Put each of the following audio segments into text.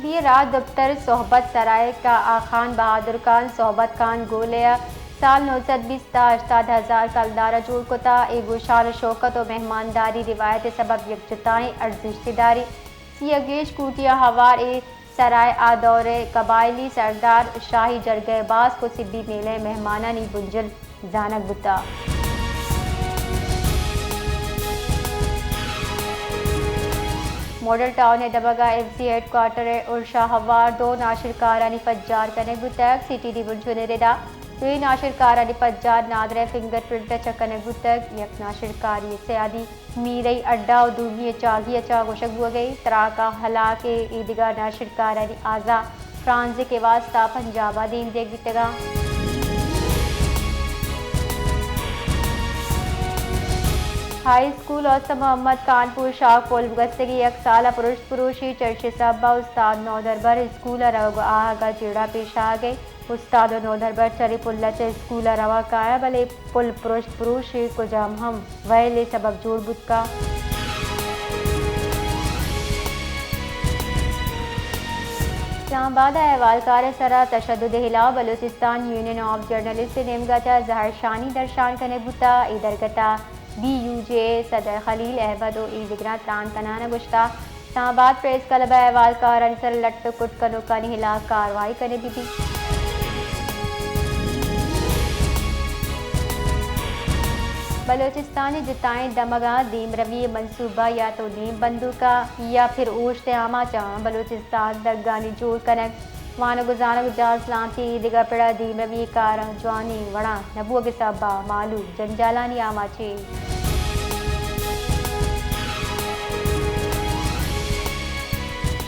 بی راج دپتر صحبت سرائے کا آ خان بہادر خان صحبت خان گولے ء سال نو سد بیست ء ہشتاد ہزار کلدار ء جوڑ کتا۔ اے گوں شان و شوکت و مہمانداری روایت ء سبب یک جتائیں ارزشت داری۔ سی ء گیش کوٹیاں ہوار اے سرائے آ دور ء قبائلی سردار شاہی جرگہ ء باسک و سبی میلہ ء مہمانانی بنجل زانگ بوتگ۔ ماڈل ٹاؤن ء دمگ ء ایم سی ہیڈ کوارٹر ء ارشا ہوار دو ناشرکارانی پجار کنگ بوتگ۔ سی ٹی ڈی بنجل ء ردا دوئیں ناشرکارانی پجار نادرہ فنگر پرنٹ ء چہ کنگ بوتگ۔ یک ناشرکاری ء سیادی میرئی اڈا و دومی ء چاگی ء چا گوشگ بوگ ء انت۔ تراک ء ہلاک ء اے دگہ ناشرکارانی اعضا فرانزک ء واستہ پنجاب ء دیم دیگ بیتگ انت۔ ہائی اسکول استاد محمد خان پور شاہ پل گوستگیں یک سال ء پرشت پروشی چرش سب ء استاد نودربر اسکول ء روگ ء آہگ ء جیڑہ پیش آہگ ء استاد و نودربر چرے پل ء چہ اسکول ء روا کایاں، بلے پل پرشت پروش ء کجام ہم ویل ء سبب جوڑ بوت کاں۔ اسلام آباد ء احوالکار ء سرا تشدد ء ہلاپ بلوچستان یونین آف جرنلسٹ ء نیمگا چہ زہرشانی درشان کنگ بوتا۔ اے درگتا بی یو جے ء صدر خلیل احمد و اے دگراں تران کنان ء گوشتا، اسلام آباد پریس کلب ء احوالکارانی سر ء لٹ ء کٹ کنوکانی ہلاپ کاروائی کنگ بہ بیت۔ بلوچستان ء جتائیں دمگاں دیمروی ء منصوبہ یا تو نیم بندوک ء یا پھر اوشت ء آماچاں بلوچستان دگانی جوڑ کنگ۔ وانگ و زانگ جاہ سلامتی ء دگہ پڑ ء دیمروی ء کاراں جوانیں وڑاں نہ بوگ ء سبب ء مہلوک جنجالانی آماچ انت۔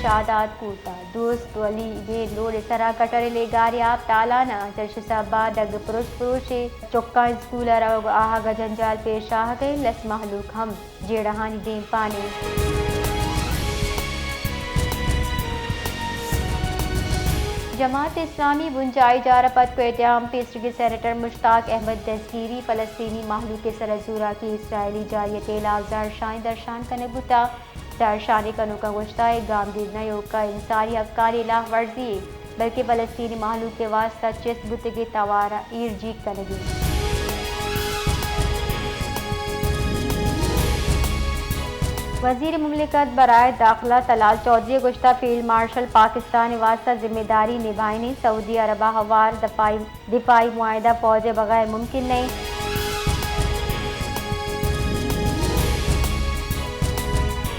شاداد کوٹ ء دوست ولی مین روڈ ء سرا کٹر ء لیگار ء آپ تالان ء چرش سبب ء دگ پروش پروش ء چکاں اسکول ء روگ ء آہگ ء جنجال پیش آہگ ء انت، لس مہلوک ہم جیڑہانی دیمپان انت۔ جماعت اسلامی بنجاہی جار ء پد کوئٹہ ء ہم پیسریگیں سینیٹر مشتاق احمد دستگیری، فلسطینی مہلوک ء سر ء زوراکی، اسرائیلی جارحیت ء ہلاپ زہرشانی درشان کنگ بوتگ۔ زہرشانی کنوکاں گوشتگ، اے گامگیج نہ ایوک ء انسانی حقانی ہلاپ ورزی یے، بلکیں فلسطینی مہلوک ء واستہ چست بوتگیں توار ء ایر جیگ کنگی۔ وزیر مملکت برائے داخلہ طلال چوہدری ء گوشتگ، فیلڈ مارشل پاکستان ء واستہ ذمہ داری نبھائینی، سعودی عرب ء ہوار دفاعی دفاعی معاہدہ فوج ء بغیر ممکن نہ انت۔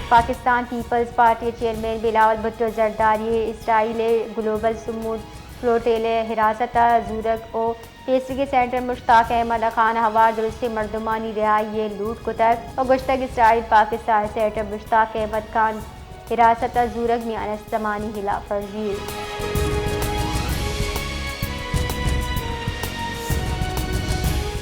پاکستان پیپلز پارٹی ء چیئرمین بلاول بھٹو زرداری ء اسرائیل ء گلوبل سمود فلوٹیل ء حراست ء زورگ ء پیسریگیں سینیٹر مشتاق احمد ء خان ء ہوار درستیں مردمانی رہائی ء لوٹ کتگ ء گوشتگ، اسرائیل پاکستان ء سینیٹر مشتاق احمد خان حراست ء زورگ میان استمانی ہلاپ ورزی یے۔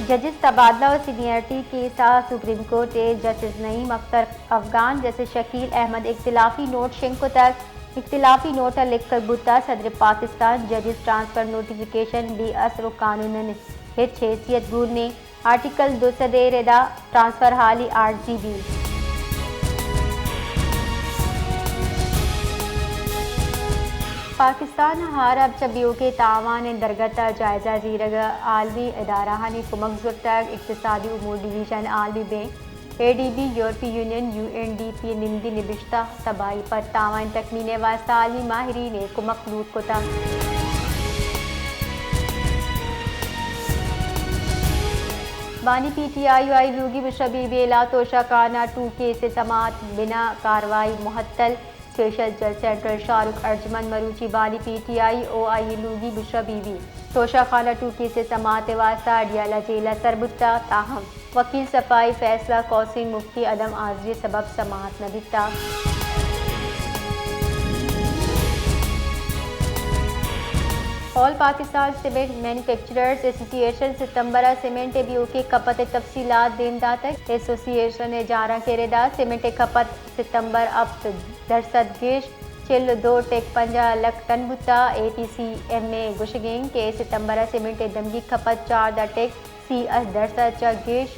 ججز تبادلہ و سینئرٹی کیس ء سپریم کورٹ ء جسٹس نعیم اختر افغان، جسٹس شکیل احمد اختلافی نوٹ شنگ کتگ۔ اختلافی نوٹ ء لکھگ بوتگ، صدر پاکستان ججز ٹرانسفر نوٹیفکیشن بے اثر و قانون ء ہچ حیثیت گون نیں۔ آرٹیکل دو سد ء ردا ٹرانسفر حالی عارضی بیت۔ پاکستان ء عرب چہ بیوکیں تاوان ء درگت ء جائزہ زیرگ ء عالمی ادارہانی کمک زرتگ۔ اقتصادی امور ڈویژن، عالمی بینک، اے ڈی بی، یورپی union, U N D P ء نمدی نبشتہ تباہی پر تاوان تخمین ء واستہ عالمی ماہرین ء کمک لوٹ کتگ۔ بانی پی ٹی آئی و آئی لوگی بشرا بی بی ء ہلاپ، توشہ خانہ ٹو کیس ء سماعت بنا کاروائی معطل۔ اسپیشل جج سینٹرل شاہ رخ ارجمند مروچی بانی پی ٹی آئی و آئی لوگی بشرا بی بی توشہ خانہ ٹو کیس ء سماعت ء واستہ اڈیالہ جیل ء سر بوتگ، تاہم وکیل صفائی فیصلہ قوسین مفتی عدم حاضری ء سبب سماعت نہ بیتگ۔ آل پاکستان سیمنٹ مینوفیکچررز ایسوسی ایشن ستمبر ء سیمنٹ ء بیوکیں کپت ء تفصیلات دیم داتگ۔ ایسوسی ایشن ء جارانکے ء ردا سیمنٹ ء کپت ستمبر ہپت درسد گیش چل ء دو ٹک پنجاہ لکھ ٹن بوتگ۔ اے پی سی ایم ء گوشگ انت کہ ستمبر ء سیمنٹ ء دمگی کپت چاردہ ٹک سی ہشت درسد چہ گیش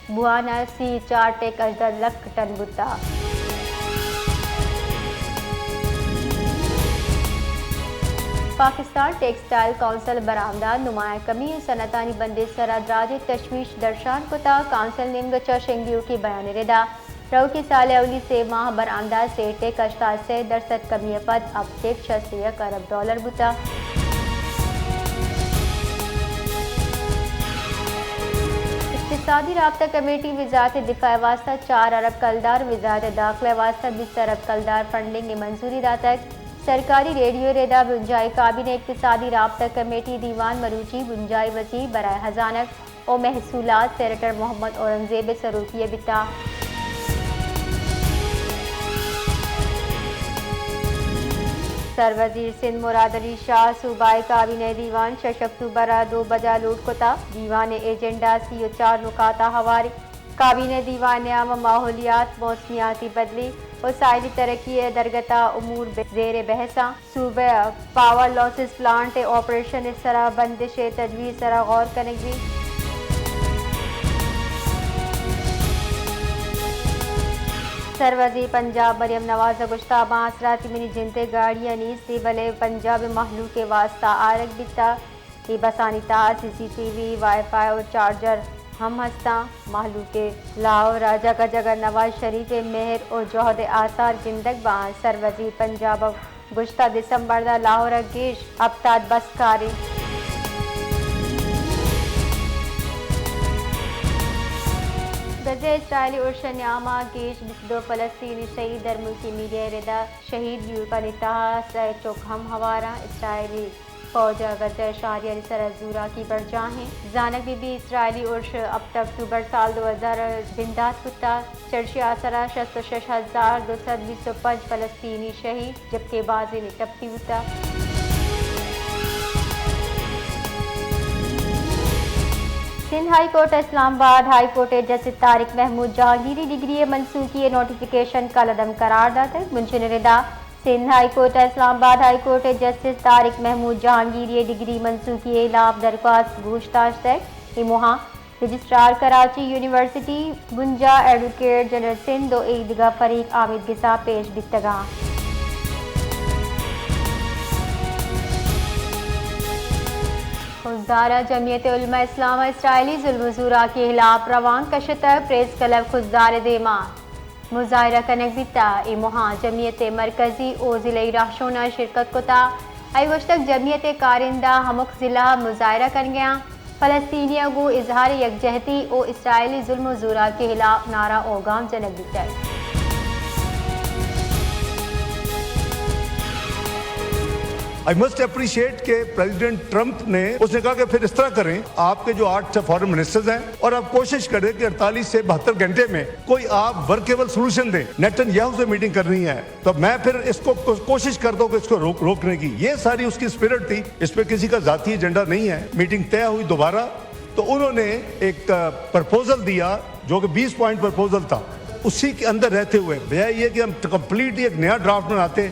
بوان ء سی چار ٹک ہژدہ لکھ ٹن بوتگ۔ پاکستان ٹیکسٹائل کونسل برآمدات، نمایاں کمی ءُ صنعتانی بندے سرا دراجیں تشویش درشان کتا۔ کونسل نیمگ ءَ چہ شنگ دیوکیں بیانے ردا، روکیں سال ءِ اولی سے ماہ برآمدات سیٹیک ہشتاد سے درسد کمی ءَ پد اپٹیک شست یک ارب ڈالر بوتا۔ اقتصادی رابطہ کمیٹی وزارت دفاع ءِ واستہ چار ارب کلدار، وزارت داخلہ ءِ واستہ بیست ارب کلدار فنڈنگ ءِ منظوری داتگ۔ سرکاری ریڈیو ءِ ردا بنجاہی کابینہ اقتصادی رابطہ کمیٹی دیوان مروچی بنجاہی وزیر برائے ہزانگ ءُ محصولات سینیٹر محمد اورنگزیب ءِ سروکی ءَ بیتا۔ سروزیر سندھ مراد علی شاہ صوبائی کابینہ دیوان شش اکتوبر ءَ دو بجا لوٹ کتا۔ دیوان ءِ ایجنڈا سی ءُ چار نکات ءَ ہوار۔ کابینہ دیوان ءِ عام ماحولیات، موسمیاتی بدلی ءُ ساحلی ترقی ءِ درگت ءَ امور بہ-، زیر بحث آں۔ صوبہ ءَ پاور لاسز پلانٹ ءِ آپریشن ءِ سرا بندش ءِ تجویز ءِ سرا غور کنگ بیت۔ سروزیر پنجاب مریم نواز ءَ گوشتا، باں آسراتی منی جند ءِ گاڑی ءَ نیست، بلے پنجاب ءِ مہلوک ءِ واستہ آرگ بیتا۔ اے بسانی تہا C C T V, wifi ءُ چارجر ہم ہستاں۔ مہلوک ءِ لاہور ءَ جگہ جگہ نواز شریف ءِ مہر ءُ جہد ءِ آثار گندگ باں۔ سروزیر پنجاب ءَ گوشتہ، دسمبر ءَ لاہور ءَ گیش ہپتاد بس کاریں۔ غزہ ءِ اسرائیلی ارش ءِ نیام ءَ گیش بیست ءُ دو فلسطینی شہید، درملکی میڈیا ءِ ردا شہید بیوکانی تہا سئے چک ہم ہوار آں۔ اسرائیلی فوج ءَ غزہ ءِ شہریانی سرا زوراکی برجاہیں۔ زانگ بہ بی، اسرائیلی ارش ہپت اکتوبر سال دو ہزار ءَ بندات بوتا۔ چرشی آسرا شست ءُ شش ہزار دو سد بیست ءُ پنچ فلسطینی شہید، جبکہ بازینے ٹپی بوتا۔ سندھ ہائی کورٹ ءَ اسلام آباد ہائی کورٹ ءِ جسٹس طارق محمود جہانگیر ءِ ڈگری ءِ منسوخی ءِ نوٹیفکیشن کالعدم قرار داتگ۔ بنشن ءِ ردا سندھ ہائی کورٹ ءَ اسلام آباد ہائی کورٹ ءِ جسٹس طارق محمود جہانگیر ءِ ڈگری منسوخی ءِ ہلاپ درخواست گوش داشتگ۔ اے موہاں رجسٹرار کراچی یونیورسٹی، بنجاہ ایڈوکیٹ جنرل سندھ ءُ ایدگہ فریق آمیدگس ءَ پیش بیتگاں۔ خضدار ءَ جمعیت علماء اسلام ءَ اسرائیلی ظلم ءُ زوراکی ءِ ہلاپ روانک کشتگ۔ پریس کلب خضدار ءِ دیما مظاہرہ کنگ بیتا۔ اے موہاں جمعیت ءِ مرکزی ءُ ضلعی رہشوناں شرکت کتا۔ آئی گوشتگ، جمعیت ءِ کارندہ ہمک ضلع ءَ مظاہرہ کنگ ءَ آں۔ فلسطینیاں گوں اظہار یکجہتی ءُ اسرائیلی ظلم ءُ زوراکی ءِ ہلاپ نعرہ ءُ گام جنگ بیتگ۔ I must appreciate کہ پریزیڈنٹ ٹرمپ نے، اس نے کہا کہ پھر اس طرح کریں، آپ کے جو آٹھ فارن منسٹرز ہیں اور آپ کوشش کریں کہ اڑتالیس سے بہتر گھنٹے میں کوئی آپ ورکیبل سولوشن دیں۔ نیتن یاہو سے میٹنگ کرنی ہے، تو میں پھر اس کو کو-، کوشش کرتا ہوں کہ اس کو روک-، روکنے کی۔ یہ ساری اس کی اسپرٹ تھی، اس پہ کسی کا ذاتی ایجنڈا نہیں ہے۔ میٹنگ طے ہوئی دوبارہ، تو انہوں نے ایک، آ، پرپوزل دیا جو کہ بیس پوائنٹ پرپوزل تھا۔ اسی کے اندر رہتے ہوئے بجائے یہ کہ ہم کمپلیٹ ایک نیا ڈرافٹ بناتے،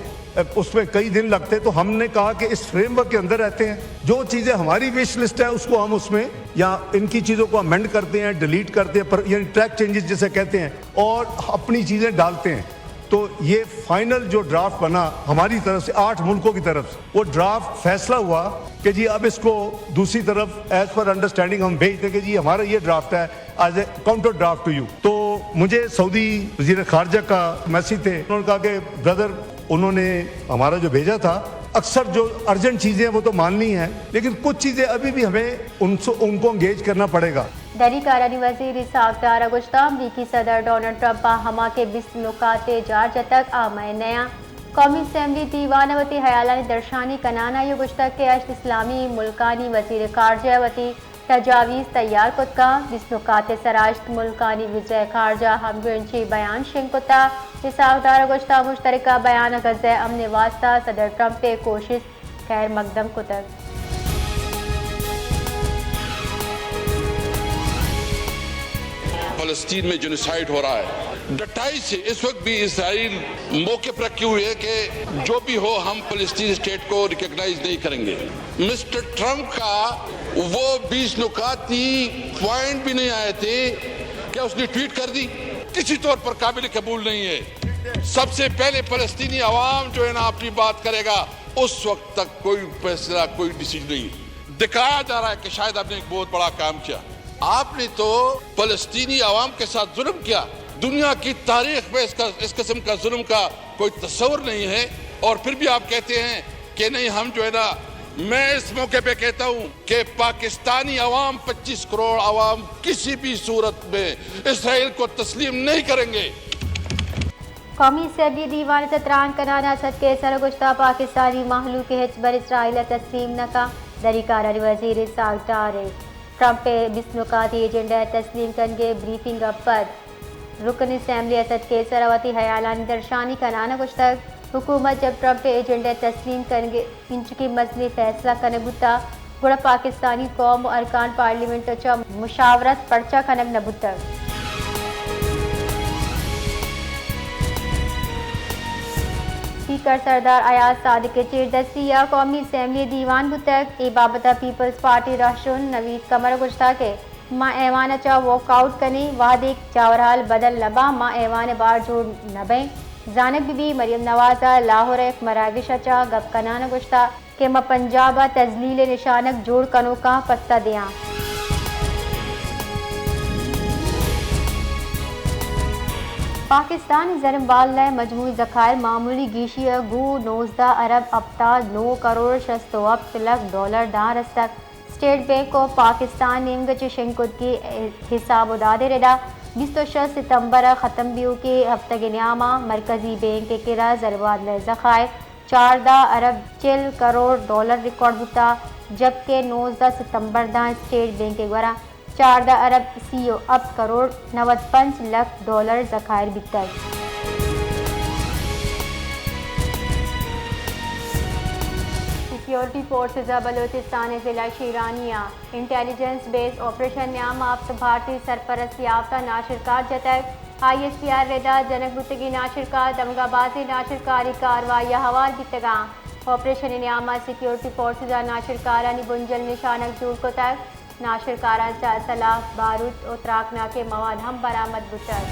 اس میں کئی دن لگتے، تو ہم نے کہا کہ اس فریم ورک کے اندر رہتے ہیں، جو چیزیں ہماری وش لسٹ ہے اس کو ہم اس میں، یا ان کی چیزوں کو امینڈ کرتے ہیں، ڈیلیٹ کرتے ہیں، پر یعنی ٹریک چینجز جسے کہتے ہیں، اور اپنی چیزیں ڈالتے ہیں۔ تو یہ فائنل جو ڈرافٹ بنا ہماری طرف سے، آٹھ ملکوں کی طرف سے، وہ ڈرافٹ فیصلہ ہوا کہ جی اب اس کو دوسری طرف ایز پر انڈرسٹینڈنگ ہم بھیج دیں کہ جی ہمارا یہ ڈرافٹ ہے، as a counter draft to you۔ تو مجھے سعودی وزیر خارجہ کا میسج تھے، انہوں نے کہا کہ بردر، انہوں نے ہمارا جو بھیجا تھا، اکثر جو ارجنٹ چیزیں ہیں وہ تو ماننی ہیں، لیکن کچھ چیزیں ابھی بھی ہمیں ان سے، ان کو انگیج کرنا پڑے گا۔ دری کارانی وزیر اسحاق ڈار ءَ گوشت، امریکی صدر ڈونلڈ ٹرمپ ءَ ہما کہ بیست نکات ءِ جار جتگ، آ مئے نیاں۔ قومی اسمبلی دیوان ءَ وتی ہیالانی درشانی کنان ءَ آئی ءَ گوشتگ کہ ہشت اسلامی ملکانی وزیر خارجہ ءَ وتی تجاویز تیار کت کنت۔ بیست نکات ءِ سرا ہشت ملکانی وزیر خارجہ ہمگرنچی بیان شنگ کتگ۔ اسحاق ڈار ءَ گوشتگ، مشترکہ بیان ءَ غزہ ءِ امن ءِ واستہ صدر ٹرمپ ءِ کوشست خیر مقدم کتگ۔ فلسطین میں جینوسائیڈ ہو رہا ہے۔ ڈٹائی سے اس وقت بھی اسرائیل موقف رکھے ہوئے ہے کہ جو بھی ہو، ہم فلسطین اسٹیٹ کو ریکگنائز نہیں کریں گے۔ مسٹر ٹرمپ کا وہ بیس نکاتی پوائنٹ بھی نہیں آئے تھے، کیا اس نے ٹویٹ کر دی؟ کسی طور پر قابل قبول نہیں ہے۔ سب سے پہلے فلسطینی عوام جو ہے نا، اپنی بات کرے گا۔ اس وقت تک کوئی فیصلہ، کوئی ڈیسیژن نہیں۔ دکھایا جا رہا ہے کہ شاید ہم نے ایک بہت بڑا کام کیا۔ آپ نے تو فلسطینی عوام کے ساتھ ظلم کیا۔ دنیا کی تاریخ میں اس کا، اس قسم کا ظلم کا کوئی تصور نہیں ہے، اور پھر بھی آپ کہتے ہیں کہ نہیں، ہم جو ہے نا، میں اس موقع پہ کہتا ہوں کہ پاکستانی عوام، پچیس کروڑ عوام کسی بھی صورت میں اسرائیل کو تسلیم نہیں کریں گے۔ قومی اسمبلی دیوان ء تہ تران کنان ء اسد قیصر ء گوشتہ، پاکستانی مہلوک ہچبر اسرائیل ء تسلیم نہ کن۔ دری کارانی وزیر اسحاق ڈار ء ٹرمپ ء بیست نکاتی ایجنڈا ء تسلیم کنگ ء بریفنگ ء پد رکن اسمبلی اسد قیصر ء وتی ہیالانی درشانی کنان ء گوشتگ، حکومت جب ٹرمپ ء ایجنڈا ء تسلیم کنگ ء اینچکیں مزنیں فیصلہ کنگ بوتہ، گڑا پاکستانی قوم و ارکان پارلیمنٹ ء چہ مشاورت پرچا کنگ نہ بوتگ؟ اسپیکر سردار ایاز صادق ء چیردستی ء قومی اسمبلی ء دیوان بوتگ۔ اے بابت ء پیپلز پارٹی رہشون نوید قمر ء گوشتگ کہ ما ایوان ء چہ واک آؤٹ کنیں، وہدیکہ جاورحال بدل نہ باں، ما ایوان ء بہر جوڑ نہ بئیں۔ زانگ بہ بیت، مریم نواز ء لاہور ء یک مراگش ء چہ گپ کنان ء گوشتگ کہ ما پنجاب ء تذلیل ء نشانگ جوڑ کنوکاں پسہ دیاں۔ پاکستان ء زرمبادلہ ء مجموعی ذخائر معمولی گیشی ء گوں نوزدہ ارب ہپتاد نو کروڑ شست و ہپت لکھ ڈالر داں رستگ۔ اسٹیٹ بینک آف پاکستان نیمگ ء چہ شنگ کتگیں حساب و داد ء ردا بیست و شش ستمبر ء ختم بیوکیں ہفتگ ء نیام ء مرکزی بینک ء کرا زرمبادلہ ء ذخائر چاردہ ارب چل کروڑ ڈالر ریکارڈ بوتگ، جبکہ نوزدہ ستمبر داں اسٹیٹ بینک ء گورا چاردہ ارب سی و ہپت کروڑ نود پنچ لکھ ڈالر ذخائر بیتگ۔ سیکیورٹی فورسز ء بلوچستان ء ضلع شیرانی ء انٹیلیجنس بیسڈ آپریشن نیام ء ہپت بھارتی سرپرست یافتہ ناشرکار جتگ۔ آئی ایس پی آر ردا جنگ بوتگیں ناشرکار دمگا بازیں ناشرکاری کاروائی ء ہوار بیتگاں۔ آپریشن نیام ء سیکیورٹی فورسز ء ناشرکارانی بنجل نشانگ جوڑ کتگ۔ ناشرکاراں چہ سلاح، باروت و تراکناکیں مواد ہم برآمد بوتگ۔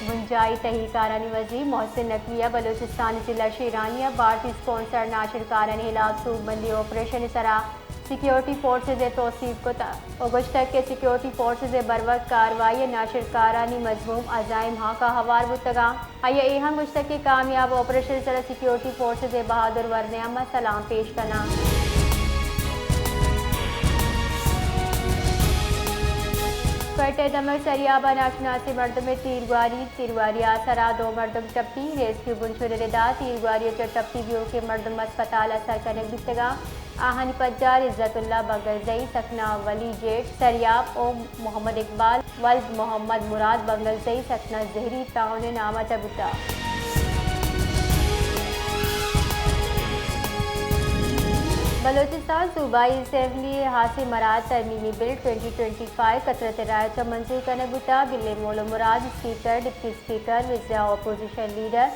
بنجاہی تہی کارانی وزیر محسن نقوی ء بلوچستان ضلع شیرانی ء بھارتی اسپانسرڈ ناشرکارانی ہلاپ سوبمندی آپریشن ء سرا سیکیورٹی فورسز ء توسیپ کتگ و گوشتگ کہ سیکیورٹی فورسز ء بروک کاروائی ء ناشرکارانی مذموم عزائم ہاک ء ہوار بوتگاں۔ آئی ء اے ہم گوشتگ کہ کامیاب آپریشن ء سرا سیکیورٹی فورسز ء بہادر ورنایاں ما سلام پیش کناں۔ کوئٹہ ء دمگ سریاب ء ناشناسیں مردمے تیرگواری، تیرگواری ء سرا دو مردم ٹپی، ریسکیو بنشون ء ردا تیرگواری ء چہ ٹپی بیوکیں مردم ہسپتال ء سر کنگ بیتگاں۔ آہانی پجار عزت اللہ بنگلزئی، سکنا ولی جیٹ سریاب و محمد اقبال ولد محمد مراد بنگلزئی، سکنا زہری ٹاؤن ء نام ء تہ بوتگ۔ بلوچستان صوبائی اسمبلی ء ہاسیں مراعات ترمیمی بل ٹوئنٹی ٹوئنٹی فائیو کثرت ء رائے ء چہ منظور کنگ بوتگ۔ بل ء مول ء مراد اسپیکر، ڈپٹی اسپیکر، وزراء و اپوزیشن لیڈر،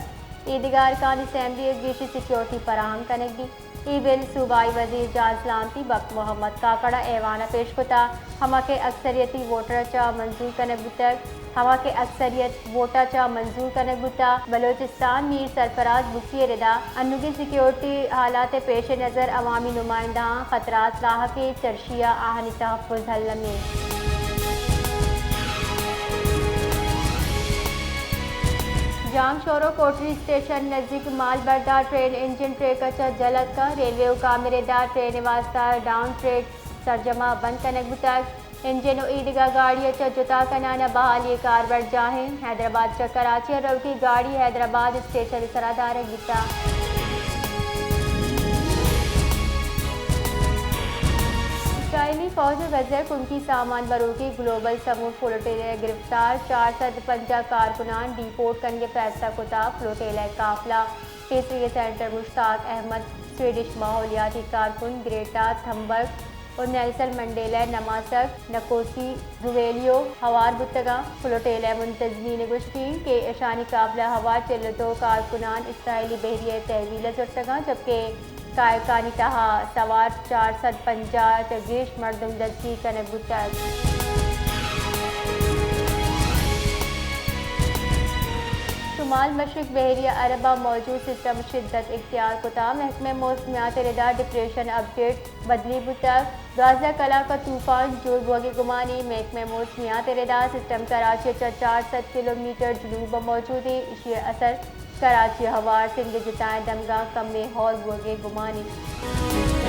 ایدگہ ارکان اسمبلی ء گیشیں سیکیورٹی فراہم کنگ بیت۔ اے بل صوبائی وزیر جان سلامتی بخت محمد کاکڑ ء ایوان ء پیش کتگ، ہما کہ اکثریتی ووٹر ء چہ منظور کنگ بوتگ، ہما کہ اکثریت ووٹ ء چہ منظور کنگ بوتگ۔ بلوچستان میر سرفراز بگٹی ء ردا انوگیں سیکیورٹی حالات ء پیش نظر عوامی نمائندہاں خطرات لاحق ء چرشی ء آہانی تحفظ المی۔ جام شورو کوٹری اسٹیشن نزیک مال بردار ٹرین انجن ٹریک ء چہ جھل اتکا۔ ریلوے حکام ء ردا ٹرین ء واستہ ڈاؤن ٹریک سرجم ء بند کنگ بوتگ۔ انجن و ایدگہ گاڑی ء چہ جتا کنان ء بحالی ء کاربر جاہ انت۔ حیدرآباد چہ کراچی ء روکی گاڑی حیدرآباد اسٹیشن ء سرا دارگ بیتگ۔ اسرائیلی فوج ء غزہ ء کنکی سامان بروکی گلوبل سمود فلوٹیلہ ء گرفتار، چار سد پنجاہ کارکنان ڈیپورٹ کنگ ء فیصلہ کتگ۔ فلوٹیلہ ء قافلہ پیسری ء سینیٹر مشتاق احمد، سویڈش ماحولیاتی کارکن گریٹا تھمبرگ و نیلسن منڈیلا ء نماسگ نکوسی زویلیو ہوار بوتگاں۔ فلوٹیلہ ء منتظمین ء گوشگ انت کہ اشانی قافلہ ء ہوار چل ء دو کارکنان اسرائیلی بحریہ ء تحویل ء زرتگاں، جبکہ قائقانی تہا سوار چار سد پنجاہ ء چہ گیش مردم دزگیر کنگ بوتگ۔ شمال مشرق بحیرہ عرب ءَ موجود سسٹم شدت اختیار کتگ، محکمہ موسمیات ءِ ردا ڈپریشن اپڈیٹ بدلی بوتگ، دوازدہ کلاک ءَ طوفان جوڑ بوگ ءِ گمان اِنت، محکمہ موسمیات ءِ ردا سسٹم کراچی ءَ چہ چار سد کلومیٹر جنوب ءَ موجود اِنت، ایشی ءِ اثر کراچی ءِ ہوار سندھ ءِ جتائیں دمگاں کمیں ہور بوگ ءِ گمان اِنت۔